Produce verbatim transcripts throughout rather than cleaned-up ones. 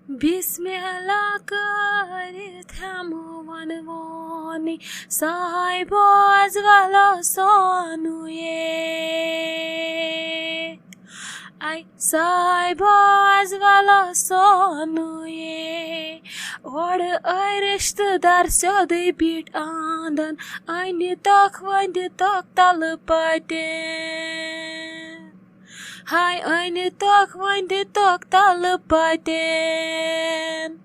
بسم اللہ کٔرِتھ ہٮ۪مہٕ وَنوانی، صاحب از ولا سونویے۔ اے صاحب از ولا سونویے۔ اورٕ ٲے رِشتہٕ دار سیوٚدُے بیٖٹھ آنٛدن، أنہِ تۄکھ وۄنۍ دِ تۄکھ تلہٕ پتٮ۪ن۔ ہاے أنہِ تۄکھ وۄنۍ دِ تۄکھ تلہٕ پتٮ۪ن۔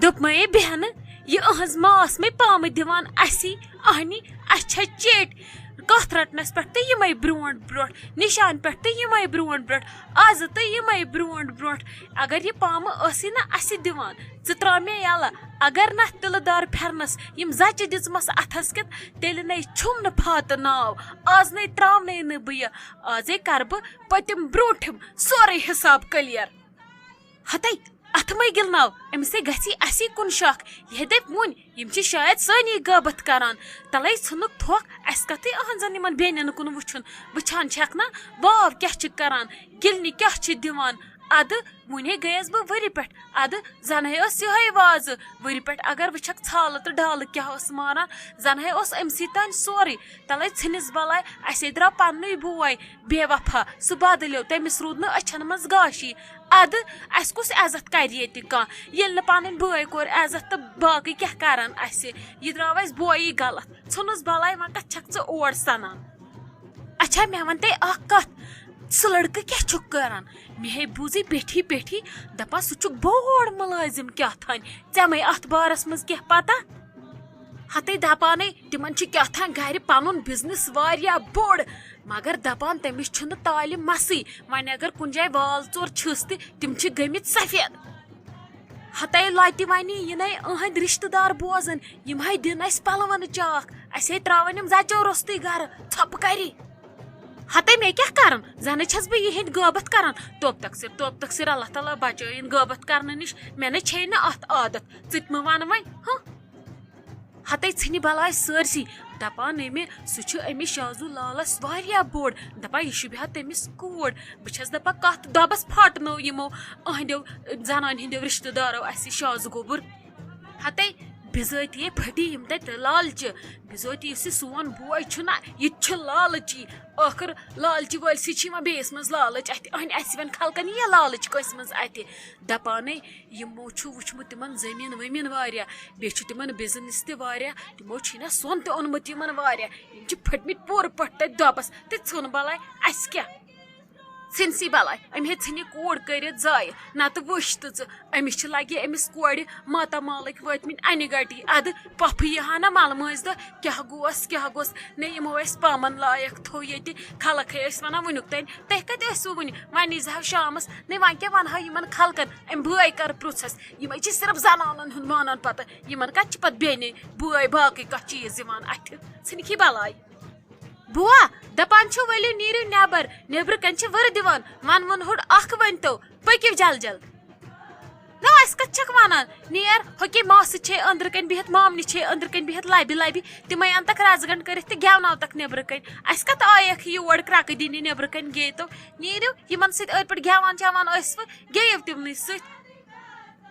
دوٚپمَے بیٚہنہٕ، یہِ أہٕنٛز ماس مے پامہٕ دِوان اَسی، اَہنہِ، اَسہِ چھےٚ چیٚٹۍ۔ کَتھ رَٹنَس پٮ۪ٹھ تہٕ یِمَے برونٛٹھ برونٛٹھ، نِشانہِ پٮ۪ٹھ تہٕ یِمَے برونٛٹھ برونٛٹھ، آزٕ تہٕ یِمَے برونٛٹھ برونٛٹھ۔ اگر یہِ پامہٕ ٲسٕے نہ اَسہِ دِوان، ژٕ ترٛاو مے یَلہٕ۔ اگر نہ تِلہٕ دار پھٮ۪رنَس یِم زَچہِ دِژمَس اَتھَس کٮ۪تھ، تیٚلہِ نے چھُم نہٕ فاتہٕ ناو۔ آز نے ترٛاونَے نہٕ بہٕ یہِ۔ آزے کَرٕ بہٕ پٔتِم برونٛٹھِم سورُے حِساب clear۔ ہتے، اتھٕ مے گِلناو، أمِس ہے گژھی اسی کُن شک۔ یہِ ہے دپہِ وُنۍ، یِم چھِ شاید سٲنی غٲبت کران۔ تلے ژھٕنُکھ تھۄکھ، اسہِ کتھٕے اہنزن یِمن بیٚنٮ۪ن کُن وُچھُن۔ وٕچھان چھکھ نا، واو کیاہ چھِ کران، گِلنہِ کیاہ چھِ دِوان۔ ادٕ وُنہِ ہے گٔیس بہٕ ؤری پٮ۪ٹھ، ادٕ زنہے ٲس یِہے وازٕ۔ ؤری پٮ۪ٹھ اگر وٕچھکھ ژھالہٕ تہٕ ڈالہٕ کیاہ ٲس ماران، زنہے اوس أمسٕے تانۍ سورُے۔ تلے ژھٕنِس بلاے، اسے درٛاو پننُے بوے بے وفا، سُہ بدلیو، تٔمِس روٗد نہٕ أچھن منٛز گاشی۔ ادٕ اسہِ کُس عزت کرِ ییٚتہِ کانٛہہ، ییٚلہِ نہٕ پنٕنۍ بٲے کورِ عزت تہٕ باقٕے کیٛاہ کرن اسہِ؟ یہِ درٛاو اسہِ بویی غلط۔ ژھٕنُس بلاے، وۄنۍ کتھ چھکھ ژٕ اور سنان؟ اچھا، مےٚ ون تہٕ اکھ کتھ، سُہ لڑکہٕ کیٛاہ چھُکھ کران؟ مےٚ ہے بوٗزٕے پیٹھی پیٹھی دپان سُہ چھُکھ بوڑ مُلٲزم کیٛاہ تھانۍ، ژےٚ مے اتھ بارس منٛز کینٛہہ پتہ؟ ہتے دپانے تِمن چھُ کیٛاہ تھانۍ گرِ پنُن business واریاہ بوٚڑ، مگر دپان تٔمِس چھُنہٕ تالہِ مسٕے۔ وۄنۍ اگر کُنہِ جایہِ وال ژور چھِس تہِ تِم چھِ گٔمٕتۍ سفید۔ ہتے لۄتہِ وَنہِ یِنَے أہنٛدۍ رِشتہٕ دار بوزن، یِم ہے دِن اَسہِ پلون چاکھ، اَسہِ ہے ترٛاون یِم زَچو روٚستُے گرٕ، ژھۄپہٕ کری۔ ہتے مےٚ کیٛاہ کرُن؟ زنہٕ چھَس بہٕ یِہِنٛدۍ غٲبت کران۔ توب تقصیر، توب تقصیر، اللہ تعالیٰ بچٲیِن غٲبت کرنہٕ نِش۔ مےٚ نَے چھے نہٕ اتھ عادت، ژٕ تہِ مہٕ وَن وۄنۍ، ہہ۔ ہتے ژھٕنہِ بلاے سٲرسٕے۔ دپان أمہِ، سُہ چھُ أمِس شازو لالس واریاہ بوٚڑ۔ دپان یہِ چھُ بیٚہان تٔمِس کوٗر۔ بہٕ چھَس دپان کتھ دۄبس پھاٹنٲو یِمو أہنٛدیو زنانہِ ہٕنٛدیو رشتہٕ دارو اسہِ شازٕ گوٚبُر۔ ہتے بِذٲتی پھٹی یِم تتہِ لالچہِ۔ بِذٲتی یُس یہِ سون بوے چھُ نا، یہِ تہِ چھُ لالچی۔ ٲخٕر لالچہِ وٲلۍ سٕے چھِ یِوان بیٚیِس منٛز لالٕچ اَتھِ۔ أہنٛدِ اَسہِ وَنہِ خلقن یہِ لالٕچ کٲنٛسہِ منٛز اَتھِ۔ دپانے یِمو چھُ وٕچھمُت تِمن زٔمیٖن ؤمیٖن واریاہ، بیٚیہِ چھُ تِمن business تہِ واریاہ، تِمو چھُے نہ سۄن تہِ اوٚنمُت یِمن واریاہ۔ یِم چھِ پھٔٹمٕتۍ پوٗرٕ پٲٹھۍ تَتہِ دۄبَس۔ تہٕ ژھٕن بلاے اَسہِ کیٛاہ؟ ژھٕنسٕے بلاے، أمۍ ہے ژھٕنہِ یہِ کوٗر کٔرِتھ ضایع۔ نتہٕ وٕچھ تہٕ ژٕ، أمِس چھِ لگہِ أمِس کورِ ماتامالٕکۍ وٲتمٕتۍ اَنہِ گٹی۔ اَدٕ پۄپھٕ یی ہا نہ ملہٕ مٲنٛزِ دۄہ، کیٛاہ گوس، کیٛاہ گوس؟ نے یِمو اَسہِ پامن لایق تھوٚو ییٚتہِ۔ خلق ہے ٲسۍ وَنان وٕنیُک تام، تُہۍ کَتہِ ٲسِو وٕنہِ؟ وۄنۍ ییٖزِ ہا شامَس۔ نے وۄنۍ کیٛاہ وَنہٕ ہا یِمَن خلقَن؟ أمۍ بٲے کَر پرٛژھَس۔ یِمَے چھِ صرف زَنانَن ہُنٛد مانان پَتہٕ۔ یِمَن کَتہِ چھِ پَتہٕ بیٚنہِ، بٲے، باقٕے کانٛہہ چیٖز یِوان اَتھِ؟ ژھٕنِکھ یہِ بَلاے۔ بوا، دَپان چھُ ؤلِو نیٖرِو نٮ۪بَر، نیٚبرٕ کَنۍ چھِ وٕرٕ دِوان۔ وَن ووٚن ہُڑ اَکھ ؤنۍتو، پٔکِو جل جل۔ نہ، اَسہِ کَتھ چھَکھ وَنان؟ نیر، ہوٚکے ماسہٕ چھے أنٛدرٕ کَنۍ بِہِتھ، مامنہِ چھے أنٛدرٕ کَنۍ بِہِتھ لَبہِ لَبہِ، تِمَے اَنتَکھ رَزٕ گنٛڈ کٔرِتھ تہٕ گٮ۪وناوتَکھ نیٚبرٕ کَنۍ۔ اَسہِ کَتھ آیَکھ یور کرٛکہٕ دِنہِ نیٚبرٕ کَنۍ؟ گٔیتو، نیٖرِو، یِمَن سۭتۍ أتھۍ پٲٹھۍ گٮ۪وان چٮ۪وان ٲسوٕ، گٔیِو تِمنٕے سۭتۍ۔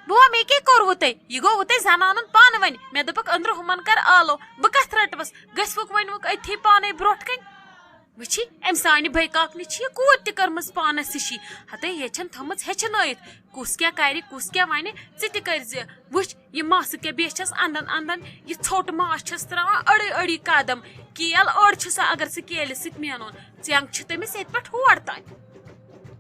بوا، مےٚ کیٛاہ کوٚروٕ تۄہہِ؟ یہِ گوٚوٕ تۄہہِ زَنانَن پانہٕ ؤنۍ۔ مےٚ دوٚپُکھ أنٛدرٕ ہُمَن کَر آلو، بہٕ کَتھ رَٹوَس؟ گٔژھوُکھ ؤنۍوُکھ أتھی پانَے برٛونٛٹھ کَنۍ۔ وٕچھی، أمۍ سانہِ بٲے کاکنہِ چھِ یہِ کوٗر تہِ کٔرمٕژ پانَس ہِشی۔ ہَتَے ییٚتہِ چھَنہٕ تھٲومٕژ ہیٚچھنٲیِتھ، کُس کیٛاہ کَرِ، کُس کیٛاہ وَنہِ، ژٕ تہِ کٔرۍزِ۔ وٕچھ، یہِ ماسہٕ کیٛاہ بیٚیہِ چھَس اَنٛدَن اَنٛدَن، یہِ ژھوٚٹ ماس چھَس ترٛاوان أڑٕے أڑی قدم۔ کیل أڑ چھُ سۄ، اگر سُہ کیلہِ سۭتۍ مینون، ژٮ۪نٛگ چھِ تٔمِس ییٚتہِ پٮ۪ٹھ ہور تام۔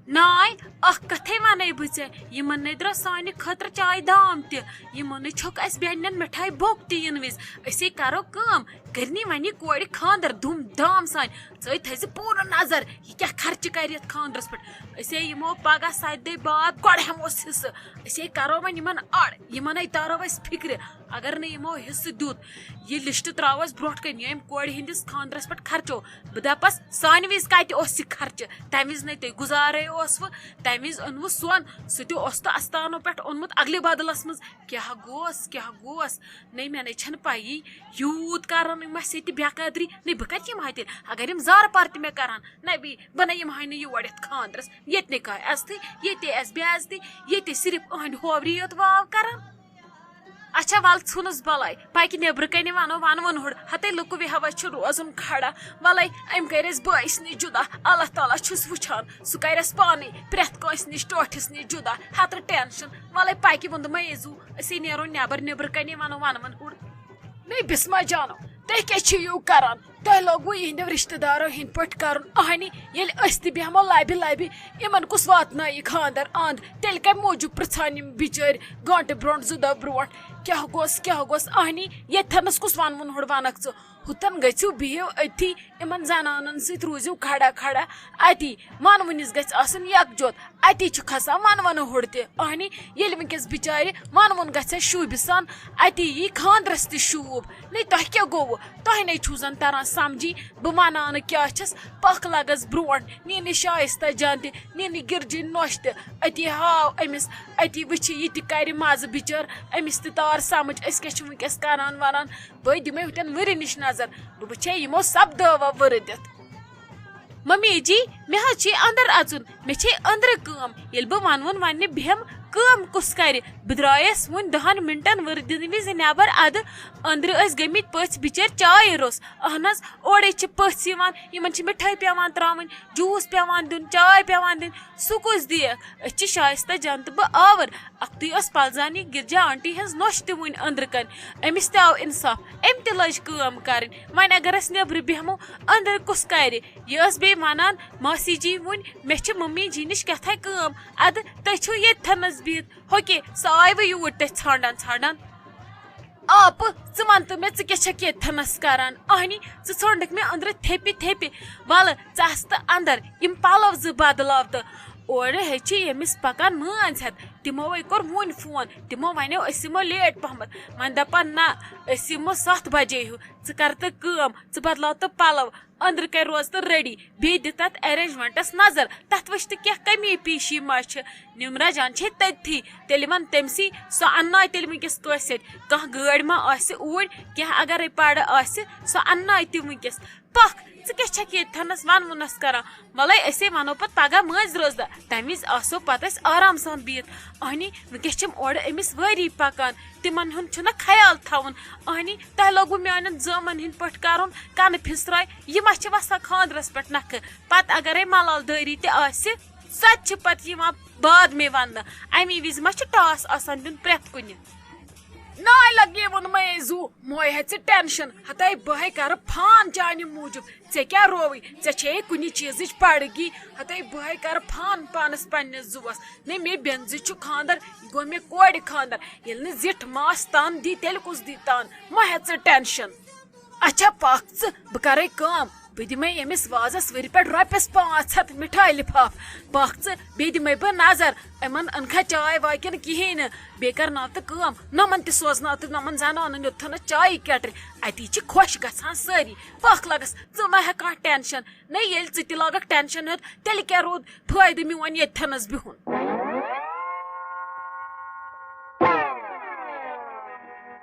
ناے، اَکھ کَتھَے وَنَے بہٕ ژےٚ، یِمَن نے درٛاو سانہِ خٲطرٕ چاے دام تہِ، یِمَن نے چھوٚک اَسہِ بیٚنٮ۪ن مِٹھایہِ بوٚک تہِ یِنہٕ وِزِ۔ أسے کَرو کٲم، کٔرنی وۄنۍ یہِ کورِ خانٛدر دھوٗم دھام سان۔ ژٕ تھٲیزِ پوٗرٕ نظر، یہِ کیٛاہ خرچہٕ کَرِ یَتھ خانٛدرَس پٮ۪ٹھ۔ أسے یِمو پَگاہ سَتہِ دۄہہِ بعد گۄڈٕ ہٮ۪موس حِصہٕ۔ أسے کَرو وۄنۍ یِمَن اَڑ، یِمَن ہے تارو أسۍ فِکرِ۔ اگر نہٕ یِمو حِصہٕ دیُت، یہِ لِسٹ ترٛاوو أسۍ برٛونٛٹھ کَنہِ، ییٚمۍ کورِ ہِنٛدِس خانٛدرَس پٮ۪ٹھ خرچو۔ بہٕ دَپَس، سانہِ وِزِ کَتہِ اوس یہِ خرچہٕ؟ تَمہِ وِزِ نے تُہۍ گُزارے اوسوٕ، تَمہِ وِزِ اوٚنوٕ سۄن، سُہ تہِ اوس تہٕ اَستانو پٮ۪ٹھ اوٚنمُت اَگلہِ بدلَس منٛز۔ کیٛاہ گوس، کیٛاہ گوس؟ نَے، مےٚ نَے چھَنہٕ پَیی، یوٗت کَران یِم اَسہِ ییٚتہِ بے قدری۔ نَے، بہٕ کَتہِ یِمہٕ ہا تیٚلہِ؟ اگر یِم زارٕ پار تہِ مےٚ کَرہَن، نَے، بی-، بہٕ نَے یِمہٕ ہا نہٕ یور یِتھ خانٛدرَس۔ ییٚتہِ نَے کانٛہہ عزتھٕے، ییٚتہِ عزتھٕے، ییٚتہِ صرف أہٕنٛدِ ہوورِ یوت واو کَران۔ اچھا، وَل ژھٕنُس بَلاے، پَکہِ نیٚبرٕ کَنہِ وَنو وَنوُن ہُڑ، ہَتے لُکہٕ بیٚہوَس چھُ روزُن کھڑا۔ وَلَے، أمۍ کَرِ اَسہِ بٲیِس نِش جُدا، اللہ تعالیٰ چھُس وٕچھان، سُہ کَرِ اَسہِ پانَے پرٛٮ۪تھ کٲنٛسہِ نِش ٹوٹھِس نِش جُدا۔ ہَتہٕ ٹٮ۪نشَن۔ وَلَے، پَکہِ ووٚنٛدُمَے یہِ زُو، أسی نیرو نیٚبر، نیٚبرٕ کَنہِ وَنو وَنوُن ہُڑ۔ نَے بِسما جانو، تُہۍ کیٛاہ چھِو یوٗ کَران؟ تۄہہِ لوگوُ یِہِنٛدیو رِشتہٕ دارو ہِنٛدۍ پٲٹھۍ کَرُن اَہنہِ، ییٚلہِ أسۍ تہِ بیٚہمو لَبہِ لَبہِ، یِمَن کُس واتنایہِ خانٛدر اَنٛد؟ تیٚلہِ کَمہِ موٗجوٗب پِرٛژھان یِم بِچٲرۍ گٲنٛٹہٕ برٛونٛٹھ، زٕ دۄہ برٛونٛٹھ؟ کیٛاہ گوٚژھ، کیٛاہ گوٚژھ اَہنہِ؟ ییٚتھٮ۪نَس کُس وَنوُن ہُڑ وَنَکھ ژٕ؟ ہُتَن گٔژھِو بِہِو أتھی، یِمَن زَنانَن سۭتۍ روٗزِو کھڑا کھڑا أتی۔ وَنوُنِس گژھِ آسُن یَکجوت، أتی چھُ کھسان وَنوُن ہُڑ تہِ۔ اَہنہِ، ییٚلہِ وٕنکیٚس بِچارِ وَنوُن گژھِ ہا شوٗبہِ سان، أتی یی خانٛدرَس تہِ شوٗب۔ نَے، تۄہہِ کیٛاہ گوٚوُ؟ تۄہہِ نَے چھُو زَن تَران سَمجھی، بہٕ وَنان نہٕ کیٛاہ چھَس، پَکھ لَگَس برٛونٛٹھ، نِنہِ شایِستہ جان تہِ، نِنہِ گِرجِنۍ نۄش تہِ۔ أتی ہاو أمِس، أتی وٕچھِ یہِ تہِ کَرِ مَزٕ بِچٲر، أمِس تہِ تار سَمٕجھ، أسۍ کیٛاہ چھِ وٕنکیٚس کَران وَنان۔ بہٕ دِمے ہُتٮ۪ن وٕرِ نِش نظر، بہٕ وٕچھے یِمو سپدٲوا وٕرِ دِتھ۔ ممی جی، مےٚ حظ چھُے اندر اژُن، مےٚ چھے أندرٕ کٲم۔ ییٚلہِ بہٕ ونوُن وننہِ بیہم، کٲم کُس کرِ؟ بہٕ درٛایس وُنہِ دہن منٹن وٕرِ دِنہٕ وِزِ نٮ۪بر۔ ادٕ أندرٕ ٲسۍ گٔمٕتۍ پٔژھۍ بِچٲرۍ چایہِ روٚس۔ اہن حظ، اورے چھِ پٔژھۍ یِوان، یِمن چھِ مِٹھٲے پٮ۪وان ترٛاوٕنۍ، جوٗس پٮ۪وان دیُن، چاے پٮ۪وان دِنۍ۔ سُہ کُس دِیَکھ؟ أسۍ چھِ شایستہ جان تہٕ بہٕ آوٕر۔ اَکھتُے ٲس پلزان یہِ گِرجا آنٹی ہٕنٛز نۄش تہِ وُنہِ أنٛدرٕ کنہِ۔ أمِس تہِ آو انصاف، أمۍ تہِ لٔج کٲم کرٕنۍ۔ وۄنۍ اگر أسۍ نیٚبرٕ بیٚہمو، أنٛدرٕ کُس کرِ؟ یہِ ٲس بیٚیہِ ونان، ماسی جی وُنہِ، مےٚ چھِ ممی جی نِش کیٛاہ تھایہِ کٲم۔ ادٕ تُہۍ چھِو ییٚتھٮ۪نس بِہِتھ، ہوکے سۄ آیہِ وۄنۍ یوٗرۍ تۄہہِ ژھانٛڈان ژھانٛڈان۔ آپہٕ، ژٕ وَن تہٕ مےٚ، ژٕ کیٛاہ چھَکھ ییٚتھٮ۪نَس کَران؟ اَہنی، ژٕ ژھٲنٛڈٕکھ مےٚ أنٛدرٕ تھیٚپہِ تھیٚپہِ۔ وَلہٕ، ژَس تہٕ اَندَر، یِم پَلَو زٕ بَدلاو تہٕ۔ اورٕ ہے چھِ ییٚمِس پَکان مٲنٛز ہٮ۪تھ۔ تِمو ہے کوٚر وُنۍ فون۔ تِمو وَنیو، أسۍ یِمو لیٹ پَہمَتھ۔ وۄنۍ دَپان، نہ، أسۍ یِمو سَتھ بَجے ہیوٗ۔ ژٕ کَر تہٕ کٲم، ژٕ بَدلاو تہٕ پَلَو۔ أنٛدرٕ کَنہِ روز تہٕ ریڈی۔ بیٚیہِ دِ تَتھ arrangementس نظر۔ تَتھ وٕچھ تہٕ کینٛہہ کمی پیٖشی ما چھِ۔ نِمرا جان چھے تٔتھی۔ تیٚلہِ وَن تٔمۍ سٕے، سۄ اَنناے تیٚلہِ وٕنکیٚس کٲنٛسہِ سۭتۍ۔ کانٛہہ گٲڑۍ ما آسہِ اوٗرۍ، کینٛہہ اگرے پَڑٕ آسہِ، سۄ اَنناے تہِ وٕنکیٚس۔ پَکھ، ژٕ کیٛاہ چھَکھ ییٚتہِ تھَنَس وَنوُنَس کَران؟ وَلَے، أسے وَنو پَتہٕ پَگاہ مٲنٛزِ رٲژ دۄہ۔ تَمہِ وِزِ آسو پَتہٕ أسۍ آرام سان بِہِتھ۔ اَہنی، وٕنکیٚس چھِم اورٕ أمِس وٲری پَکان۔ تِمَن ہُنٛد چھُنہ خیال تھاوُن۔ اَہنی، تۄہہِ لوگوُ میٛانٮ۪ن زٲمَن ہِنٛدۍ پٲٹھۍ کَرُن کَنہٕ پھِسراے۔ یہِ ما چھِ وَسان خانٛدرَس پٮ۪ٹھ نَکھٕ؟ پَتہٕ اگرے مَلال دٲری تہِ آسہِ، سۄ تہِ چھِ پَتہٕ یِوان بعد میں وَننہٕ۔ اَمی وِزِ ما چھُ ٹاس آسان دیُن پرٛٮ۪تھ کُنہِ؟ ناے لگے ووٚن مے زُو، موے ہے ژٕ ٹینشن، ہتے بہٕ ہے کرٕ فان چانہِ موٗجوٗب۔ ژےٚ کیٛاہ رووٕے؟ ژےٚ چھے کُنہِ چیٖزٕچ پڑگی؟ ہتے بہٕ ہے کرٕ فان پانس پننِس زُوس۔ نے مے بینزِ چھُ خاندر، یہِ گوٚو مے کورِ خاندر۔ ییٚلہِ نہٕ زِٹھ ماس تان دی، تیٚلہِ کُس دی تان؟ مہ ہے ژٕ ٹینشن۔ اچھا پکھ ژٕ، بہٕ کرے کٲم، بہٕ دِمے ییٚمِس وازس ؤرِ پٮ۪ٹھ رۄپیس پانٛژھ ہتھ مِٹھایہِ لِفاف۔ پکھ ژٕ، بیٚیہِ دِمے بہٕ نظر، یِمن أنکھا چاے واے کِنہٕ کِہیٖنۍ نہٕ۔ بیٚیہِ کرناو تہٕ کٲم، نۄمن تہِ سوزناو تہٕ نۄمن زنانن یوٚتتھنس چایی کیٹرِ۔ اتی چھِ خۄش گژھان سٲری۔ پکھ لگس، ژٕ مہ ہےٚ کانٛہہ ٹینشن۔ نہ ییٚلہِ ژٕ تہِ لاگکھ ٹینشن ہیوٚت، تیٚلہِ کیٛاہ روٗد فٲیدٕ میون ییٚتتھنس بِہُن؟